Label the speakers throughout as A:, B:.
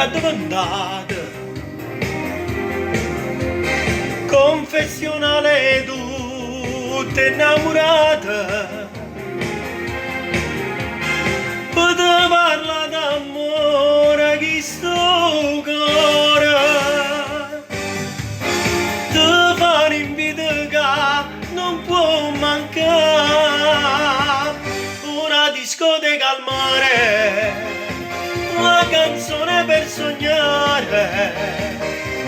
A: addiventata Confessionale 'e tutt' 'e 'nnammurate Pe' te parla' d'ammore chistu core Te fa n'invito ca nun può mancà Una discoteca al mare Una canzone per sognare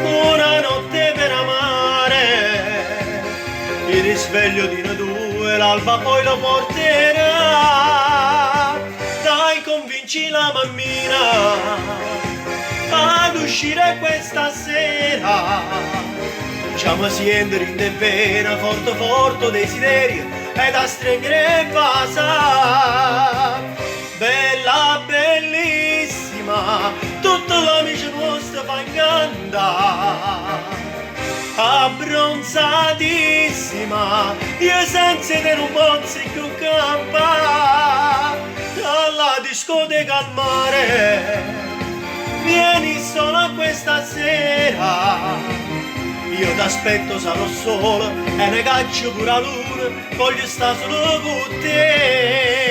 A: Una notte per amare Il risveglio di noi due l'alba poi lo porterà Dai convinci la mammina ad uscire questa sera Già mi sento dint' 'e vene forte forte 'o desiderio 'e t'astregnere e vasà Bella bellissima tutte l'amici nuoste fa 'ncantà Abbronzatissima io senza 'e te nun pozzo cchiù campà Dalla discoteca al mare vieni sola questa sera Io t'aspetto sarò solo e ne caccio pure 'a luna voglio sta solo cu te.